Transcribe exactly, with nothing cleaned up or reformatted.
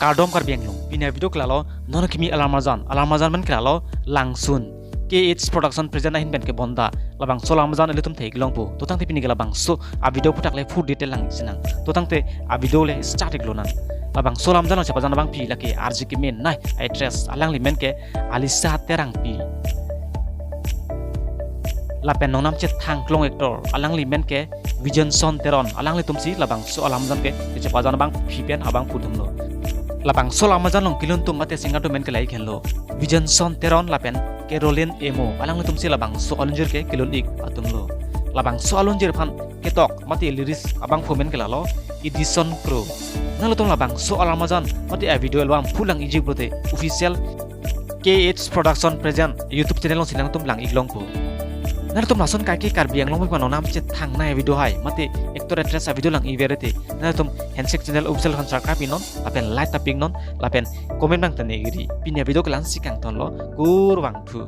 Kardom Karbi Anglong, pini avideo ke lalo, non kimi alam arjan, alam arjan pen ke lalo, Langsun. K H Production present ahin pen ke bonda, labangso alam arjan ilitum theklongpo. To tangte pini ke labangso avideo aphuthak le full detail lang sinang. To tangte avideo le start ik lonang. Labangso alam arjan along chepajan abangpi lake R J kemenei actress, alangli men ke Alisa Terangpi. Lapen nongnam chethang klong actor, alangli men ke Vision Son Teron, alanglitumsi labangso alam arjan ke chepajan abangpi pen abang pudunlo. Labangso alam arjan along kelun atum mate singer atum men ke lahei henlo. Vision Son Teron lapen Caroline Emo, alanglitumsi labangso alunjir ke kelun ik atumlo. Labangso alunjir aphan ketok mate lyrics abangphu men ke lalo Edison Kro. Nanglitum labangso alam arjan mate avideo album full lang iji pulote official K H Production present YouTube channel alongsi nangtum lang iklongpo. Nanglitum lason kaike Karbi Anglong pen nongnam chethangnei avideo hai mate actor actress avideo lang iverete, nanglitum handshake channel official aphan subscribe iknon lapen like ta piknon lapen comment abang ta nang-ikri. Pini avideo ke la-ansi kangtonlo, kurvangthu.